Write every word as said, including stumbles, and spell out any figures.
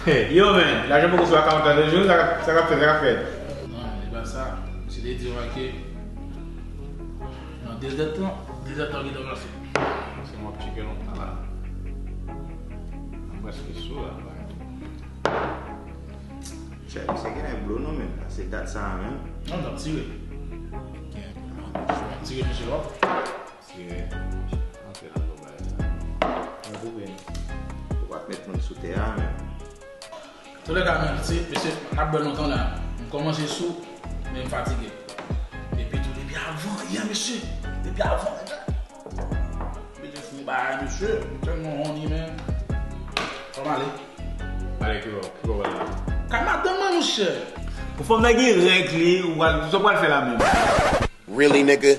Yo, men, lajan poko sou akawont la toujou, sa k ap, sa k ap fèt, sa k ap fèt. Non, men, e pa sa. Misye te di w ke nan de zèdtan, de zèdtan gentan pase. Se mwen ap tcheke lontan la. Mwen prèske sou la. Chè, misye genlè blo non, men. Se dat sa a, men. Non, l ap tire. L ap tire, misye, w ap. Tire. Antre nan gwo bagay sa. Mwen twouve. Ou pa t met moun sou tè a, men. Toulèka, men, se, mesye, n ap bwè lontan la. M kòmanse sou, men m fatige. Epi tou, depi avan yè, mesye. Depi avan yè. Mesye, fou bagay, mesye. M tèlman horny, men. Fò m ale. Ale, ki bò, ki bò w al la? Kay madanm mwen, monchè. Pou fanm nan gen règ li, ou pral, sa w pral fè la menm? Really, nigga?